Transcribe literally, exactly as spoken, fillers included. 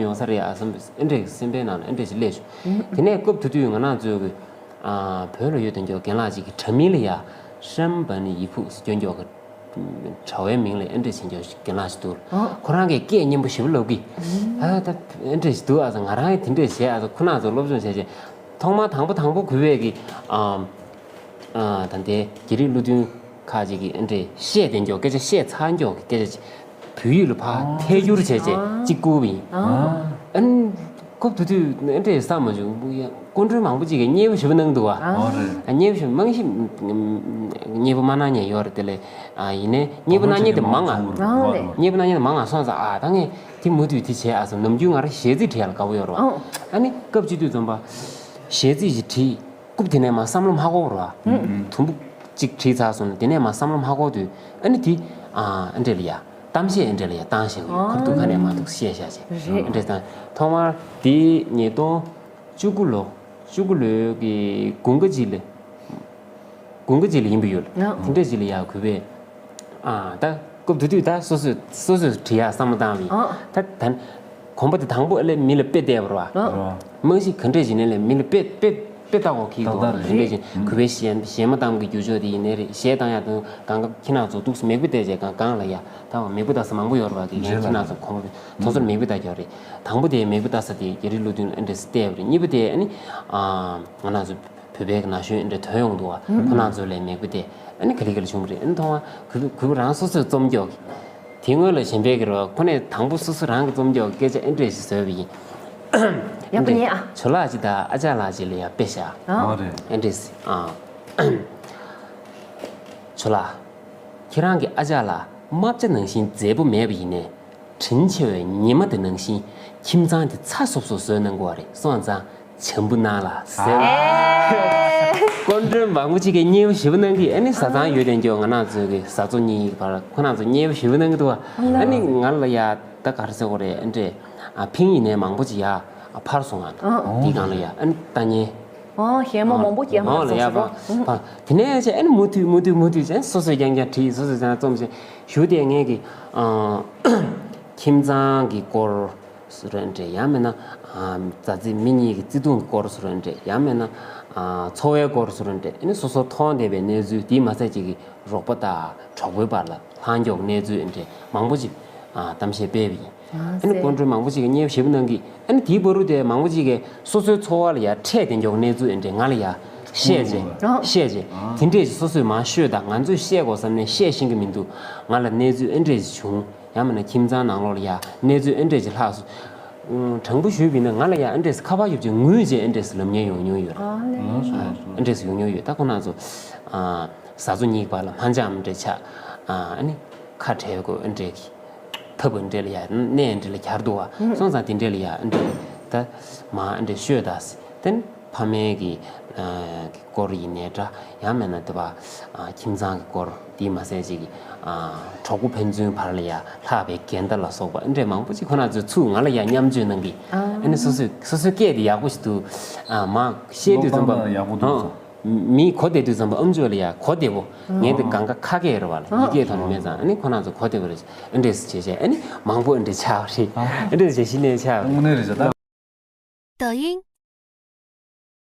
ཡོང་ས་རེད་ཨ་བསམ་ཨེ་འདྲས་སེམས་པའི་ནང་ལ་ཨེ་འདྲས་ཞིག་སླེབས་བྱུང་། དེ་ནས་སྐབས་དེ་དུས་ང་རང་ཚོའི་གི་ཨ་བོད་ལ་ཡོད་དོན་ཅོག་རྒན་ལགས་ཅིག་གི་དྲ་མིང་ལ་ཡ་ཧྲམ་བ་ནི་ཡི་ཕུག་སྐྱོན་ཅོག་གི་དྲ་བའི་མིང་ལ་ཨེ་འདྲས་བྱེད་ཅོག་རྒན་ལགས་ཞིག་འདུག་ཁོ་རང་གིས་སྐད་སྙན་པོ་ཞེ་པོ་ལབ་གི། ཨ་ད་ཨེ་འདྲས་ཞིག་འདུག་ཨ་ང་རང་གིས་དེ་འདྲས་བྱས་ཨ་ཁོ་རང་ཚོ་སློབ་སྦྱོང་བྱས་བྱས་ཐོག་མར་དང་པོ་དང་པོ་གུས་པས་གི་ཨ། ཨ་ད་ལྟའི་རྒྱ་རིགས་བློ་མཐུན་ཁག་ཅིག་གིས་ཨ་འདྲས་བཤད་བསྡད་མགྱོགས་སྐད་ཆ་བཤད་ཚར་མགྱོགས་ཀྱི་སྐད་ཆ་ཅིག་བོད་ཡིག་ལ་ཕར་ཐད་སྒྱུར་བྱས་བྱས་གཅིག་བསྐུར་བ་ཡིན། ཨ་ནི་སྐབས་དེ་དུས་ཨ་འདྲས་བསམ་མ་བྱུང་། སྐུ་མགྲོན་མང་པོ་ཅིག་གིས་མཉེས་པོ་ཞེ་པོ་གནང་འདུག་བ། ཨ་མཉེས་པོ་ཞེ་པོ་རྨང་གཞི་མཉེས་པོ་མ་གནང་མཁན་ཡོད་རེད། དེ་ལས་ཨ་ཡིན་ནའི་མཉེས་པོ་གནང་མཁན་དེ་མང་ང་། མཉེས་པོ་གནང་མཁན་དེ་མང་ང་སོང་ཙང་ཨ་ད་ངས་དེ་མུ་མཐུད་དེ་བྱས་ཨ་སོང་ནམ་རྒྱུན་ང་རང་གཞས་ཚིག་བྲིས་ཡ་ལ་དགའ་པོ་ཡོད་རེད་བ། ཨ་ནི་སྐབས་བཅུ་དུས་འཛོམས་པ་གཞས་ཚིག་ཅིག་བྲིས། རྐུབ་དེ་ནས་མར་བསམ་བློ་མ་འཁོར་བ་རེད་བ། དུམ་བུ་གཅིག་བྲིས་ཚར་སོང་ནས་དེ་ནས་མར་བསམ་བློ་མ་འཁོར་དུས་ཨ་ནི་དེ་ཨ་ཨ་འདྲས་ལ་ཡ་གཏམ་བཤད་ཨ་འདྲས་ལ་ཡ་བཏང་བཤད་གི་ཡོད། ཁོར་ཐུག་ཁ་ནས་མ་ཐུག་བཤད་བཤད་བཤད་རེད། ཨ་འདྲས་དང་ཐོག་མར་དེ་ཉིས་སྟོང་བཅུ་དགུ་ལོ་བཅུ་དགུ་ལོའི་གི་དགུན་ཁ་ཅིག་ལ་དགུན་ཁ་ཅིག་ལ་ཡིན་པ་ཡོད། དེ་འདྲས་ཅིག་ལ་ཡ་གུས་པས་ཨ་ད། སྐབས་དེ་དུས་ད་སོ་སོས་སོ་སོས་བྲིས་ཡག་བསམ་བློ་བཏང་བ་ཡིན། ཨ། ད་ད་གོམ་པ་དེ་དང་པོ་ཨ་ལས་མི་ལ་དཔེ་བལྟས་པ་རེད་བ། རེད་བ། རྨང་གཞི་ག་འདྲས་ཞིག་ནས་ལས་མི་ལ་དཔེ་དཔེ་དཔེ་ལྟ་དགོས་ཀྱི་འདུག་ད་ད་རེད། དེ་འདྲས་ཞིག་གུས་པའི་གཞས་གཞས་མ་བཏང་གི་རྒྱུ་ཆོག་དེ་ཡིན་ནའི་རེད། གཞས་བཏང་ཡག་དང་གང་ག་ཁྱི་ནག་ཚོ་འདུག་སེ་མིག་དཔེ་བལྟས་བྱས་གང་གང་ལ་ཡ་ད་མིག་དཔེ་ལྟ་ས་མང་པོ་ཡོད་རེད་བ། དེ་རྗེས་ལ་ཁྱི་ནག་ཚོ་གོམ་པ་དེ་སོ་སོར་མིག་དཔེ་ལྟ་རྒྱུ་རེད། དང་པོ་དེ་མིག་དཔེ་ལྟ་ས་དེ་རྒྱ་རིགས་བློ་མཐུན་ཨ་འདྲས་སེ་བལྟས་པ་རེད། གཉིས་པ་དེ་ཨ་ནི་ཨ་ང་རང་ཚོ། བོད་པའི་ན་གཞོན་འདྲ་ཐོན་ཡོང་འདུག་བ། ཁོ་རང་ཚོ་ལས་མེད་པ་དེ་ཨ་ནི་ག་ལེ་ག་ལེ་བྱུང་བ་རེད། ཨ་ནི་མཐོང་བ་གུས་པ་རང་སོ་སོས་རྩོམ་རྒྱོག་དེ་སྔོན་ལ་གཞན་པའི་གི་རེད་བ། ཁོ་ནས་དང་པོ་སོ་སོ་རང་གི་རྩོམ་རྒྱོག་སྐད་ཆ་ཨེ་འདྲས་ཞིག་བཟོས་པ་ཡིན། ཡག་པོ་ཉན་ཨ། ཇོ་ལགས་ཅིག་དང་ཨ་ཅག་ལགས་ཅིག་ལ་ཡ་དཔེ་བཞག་ཨ་རེད། ཨེ་འདྲས་ཨ། ཇོ་ལགས། ཁྱེད་རང་གི་ཨ་ཅག་ལགས་རྨ་བྱ་ནང་བཞིན་མཛེས་པོ་མེད་པ་ཡིན་ནའི། དྲིན་ཆེ་བའི་ཉི་མ་དེ་ནང་བཞིན་ཁྱིམ་ཚང་དེ་ཚ་སོབ་སོབ་བཟོས་གནང་དགོས་པ་རེད། སོང་ཙང་བྱམས་པོ་གནང་ལ་ཟེར། ཨེ། སྐུ་མགྲོན་མང་པོ་ཅིག་གིས་མཉེས་པོ་ཞེ་པོ་གནང་གི། ཨ་ནི་བཟའ་ཚང་ཡོད་དེ་འགྱོ་ང་རང་ཚོའི་གི་བཟའ་ཚོ་གཉིས་ཀྱི་བར་ཁོ་རང་ཚོ་མཉེས་པོ་ཞེ་པོ་གནང་གི་འདུག་བ། ཨ་ནི་ང་ལ་ཡ་ད་ག་རེ་ཟེར་དགོས་རེད། ཨ་འདྲས་ཨ་ཕིང་ཡིན་ནའི་མང་པོ་ཅིག་ཡ་ཨ་ཕར་སོང་ང་། ཨ་དེའི་སྒང་ལ་ཡ་ཨ་ནི་ལྟ་ཉན། ཨོ་ཞལ་མོ་མང་པོ་སྐྱེས་མ་ཨོ་ལ་ཡ་སོང་ཟེར་པ། ཨ་དེ་ནས་ཅེ་ཨ་ནི་མུ་མཐུད་མུ་མཐུད་མུ་མཐུད་ཅེ་སོ་སོས་རྐྱང་རྐྱང་བྲིས། སོ་སོས་རྐྱང་རྐྱང་རྩོམ་ཅེ་ཞུ་དེ་ངས་གི་ཨ་ཁྱིམ་ཚང་གི་སྐོར་སུ་རེད་འདྲ། ཡང་མིན་ན་ཨ་མཛའ་བརྩེ་མི་གཉིས་ཀྱི་བརྩེ་དུང་གི་སྐོར་སུ་རེད་འདྲ། ཡང་མིན་ན་ཨ་འཚོ་བའི་སྐོར་སུ་རེད་འདྲ། ཨ་ནི་སོ་སོ་མཐོང་བསྡད་པའི་གནས་ཚུལ་དེ་མ་ཟད་ཅིག་གི་རོགས་པ་དང་གྲོགས་པོའི་བར་ལ་ལྷག་མགྱོགས་གནས་ཚུལ་འདྲ་མང་པོ་ཅིག་ཨ་གཏམ་བཤད་སྤེལ་བ་ཡིན། ཨ་ནི་སྐུ་མགྲོན་མང་པོ་ཅིག་གིས་མཉེས་པོ་ཞེ་པོ་གནང་གི། ཨ་ནི་དེའི་བར་དུ་དེ་མང་པོ་ཅིག་གིས་སོ་སོའི་འཚོ་བ་ལ་ཡ་འཕྲད་དེ་མགྱོགས་གནས་ཚུལ་འདྲ་ང་ལ་ཡ་བཤད་རྗེས་ཨ་བཤད་རྗེས་དེ་འདྲས་ཅིག་སོ་སོས་མར་ཤོད་དང་། ང་ཚོས་བཤད་དགོས་བསམ་ནས་བཤད་ཤེས་ཀྱི་མི་འདུག་ང་ལ་གནས་ཚུལ་ཨེ་འདྲས་ཅིག་བྱུང་། ཡང་མིན་ན་ཁྱིམ་ཚང་ནང་ལོགས་ལ་ཡ་གནས་ཚུལ་ཨེ་འདྲས་ཅིག་ལྷག་སོང་། ཨུམ། དྲང་པོ་ཞུས་པ་ཡིན་ན་ང་ལ་ཡ་ཨེ་འདྲས་ཁ་པར་ཡོད་ཅིག་ངུས་བྱས་ཨེ་འདྲས་ལབ་མཁན་ཡོང་མྱོང་ཡོད་རེད། ཨེ་འདྲས་ཡོང་མྱོང་ཡོད། ད་ཁོ་རང་ཚོ་ཨ་བཟའ་ཚོ་གཉིས་བར་ལ་མ་འཇམ་འདྲས་ཆགས། ཨ་ནི་ཁ་བྲལ་དགོས་ཨེ་འདྲས་ཀྱི། ཐབས་འདྲ་ལ་ཡ་གནས་འདྲ་ལ་གྱར་འདུག་བ། སོང་ཙང་དེ་འདྲ་ལ་ཡ་འདྲ་ད་མ་འདྲ་ཤོད་ད་ཟེར། དེ་ནས་ཕ་མའི་གི་ཨ་གི་སྐོར་ཡིན་ནའི་འདྲ། ཡང་མིན་ན་དེ་བ་ཨ་ཁྱིམ་ཚང་གི་སྐོར་དེ་མ་ཟད་ཅིག་གི་ཨ་གྲོགས་པོ་ཕན་ཚུན་བར་ལ་ཡ་ལྷག་པའི་འགལ་ཟླ་ལ་སོགས་པ་འདྲ་མང་པོ་ཅིག་ཁོ་རང་ཚོས་ཚུར་ང་ལ་ཡ་མཉམ་སྤྱོད་གནང་གི། ཨ་ནི་སོ་སོའི་སོ་སོའི་སྐད་དེ་ཡག་པོ་ཞིག་འདུག་ཨ་མ་བཤད་དུས་ཙམ་པ་ཀློག་སྟངས་ཡག་པོ་འདུག་ཨ། མི་གོ་བདེ་དུས་ཙམ་པ་ཨམ་ཅོག་ལ་ཡ་གོ་བདེ་པོ། ངས་དེ་གང་ག་ཁ་སྐད་རེད་བ་ལ་ཡི་གེ་ཐོག་ནས་མེད་ཙང་ཨ་ནི་ཁོ་རང་ཚོ་གོ་བདེ་པོ་རེད། ཨེ་འདྲས་སེ་བྱས་བྱས་ཨ་ནི་མང་པོ་ཨེ་འདྲས་ཆགས་པ་རེད། ཨེ་འདྲས་བྱས་གཞི་ནས་ཆགས་པ་རེད། དངོས་གནས་རེད་ཤག་ད། 抖音